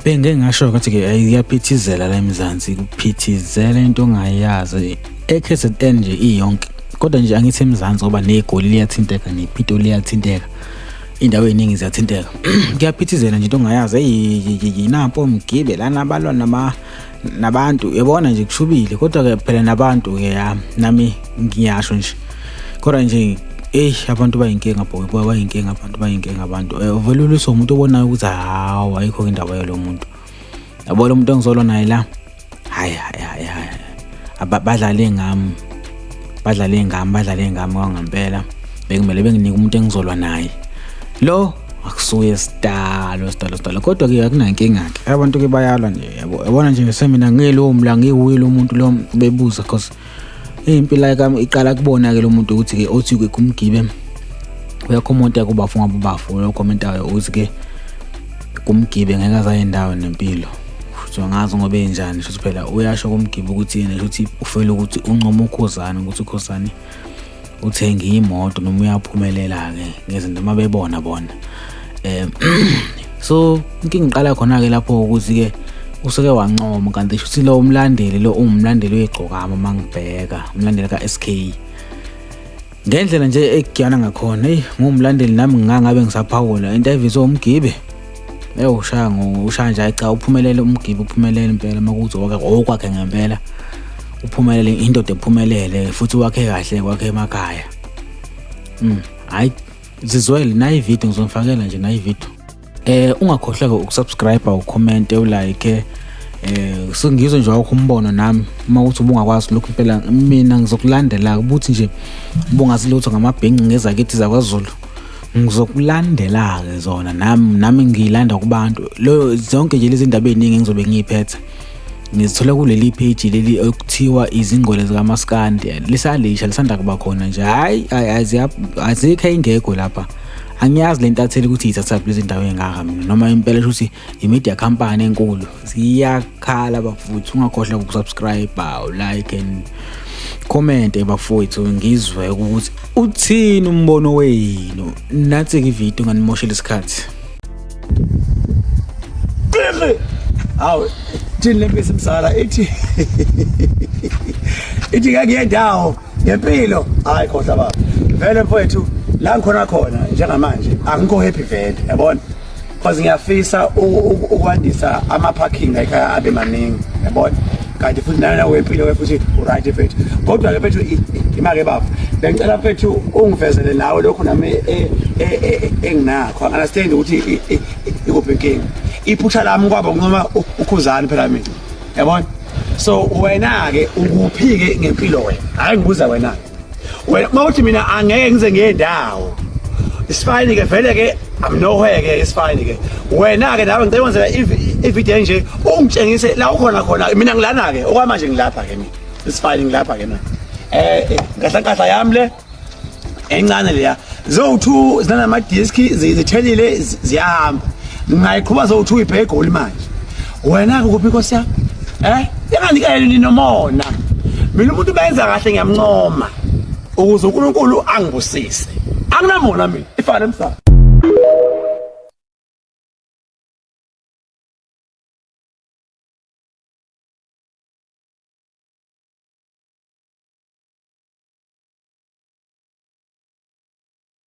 Bengike ngasho ukuthi ke iyaphithizela la eMzansi, kuphithizela into ongayazi. E-KZN nje iyonke. Kodwa nje angithi eMzansi ngoba neGoli liyathinteka nePitoli liyathinteka. Indawo eziningi ziyathinteka. Kuyaphithizela nje into ongayazi. Eyi nampo mgibe lana balwa nama nabantu yabona nje kushubile kodwa ke phela nabantu ke ya nami ngiyasho nje. Kodwa nje eyi abantu bayinkinga boy, boy bayinkinga abantu bayinkinga abantu. Uvele uliswe umuntu obonayo ukuthi hawu ayikho indaba yalo muntu. Yabo lo muntu engizolwa naye la. Hayi hayi hayi hayi. Badlale ngami. Badlale ngami, badlale ngami kwangempela. Bekumele benginike umuntu engizolwa naye. Lo akusuye sidalo sidalo sidalo kodwa ke akunankinga ke. Abantu ke bayalwa nje yabo. Yabona nje semina ngilowo mla ngiwuye lo muntu lo bebuza cause impilo yami iqala kubona ke lo muntu ukuthi ke othi ke kumgibe uyakhomenta kubafu ngabubafu lo commentayo ukuthi ke kumgibe ngeke azaye ndawo nempilo. Futhi angazi ngoba enjani futhi phela uyasho kumgibe ukuthi yena futhi ufela ukuthi uncoma uKhuzani ukuthi uKhuzani uthenge imoto noma uyaphumelela ke ngezinto uma bebona bona. So inkinga iqala khona ke lapho ukuthi ke usuke wancoma kanti shuthi lo umlandeli lo ungumlandeli wegcokama mangibheka umlandeli ka-SK ngendlela nje ekugiyana ngakhona. Eyi ngumlandeli nami ngingangabe ngisaphawula into evezwe umgibe. Ewu ushaya ushaya nje cha uphumelele umgibe uphumelele impela makuthi okwakhe ngempela uphumelele indoda ephumelele futhi wakhe kahle kwakhe emakhaya. Hayi zizwele nayi video ngizonifakela nje nayi video. Ungakhohlwa ke ukusubscribe, ucomment, ulike. Sengizwe nje wakho umbono nami uma uthi ubungakwazi lokhu impela mina ngizokulandela ukuthi nje ubungazi lutho ngamabhinci ngezakithi zakwaZulu. Ngizokulandela ke zona nami ngiyilanda kubantu. Lo zonke nje lezi ndaba eziningi engizobe ngiyiphethe ngizithola kuleli page leli okuthiwa izingqwele zikaMaskandi. Lisalisha lisanda kuba khona nje. Hayi azikho ingekho lapha. Angiyazi le ntatheli ukuthi ithathaphi lezi ndawo ey'ngaka mina noma impela sho ukuthi i-media company enkulu. Ziyakhala bafowethu, ungakhohlwa ukusubscribe, ulike and comment bafowethu ngizwe ukuthi uthini umbono wenu. Nansi-ke ividiyo nganimoshela isikhathi. Hawu thini lempisi msala ithi ithi ngeke ngiye ndawo ngempilo. Hayi khohlwa baba, vele mfowethu la ngikhona khona njengamanje angikho happy vele yabona, because ngiyafisa ukwandisa ama parking ekhaya abe maningi yabona, kanti futhi nayo nawe empilo ke futhi uright mfethu. Kodwa ke mfethu imake baba bengicela mfethu ungivezele nawe lokhu nami enginakho. Understand ukuthi ikuphi inkinga. Iphutha lami kwaba uncoma uKhuzani phela mina yabona. So wena ke ukuphi ke ngempilo wena? Hayi ngibuza wena. Wena mawuthi mina angeke ngize ngiye ndawo. It's fine ke vele ke I'm nowhere ke it's fine ke. Wena ke nawe ngicela wenzela ivideo nje ungitshengise la ukhona khona. Mina ngilana ke okwamanje ngilapha ke mina. It's fine ngilapha ke mina. Nkahla nkahla yami le encane leya zowu2 zinama disk zithelile ziyahamba. Ngingayiqhuba zowu2 ibheke eGoli manje. Wena ke kuphi inkosi yami? Inganikeli ninomona. Mina umuntu benza kahle ngiyamncoma ukuze uNkulunkulu angibusise. Anginamona mina ifana emsana.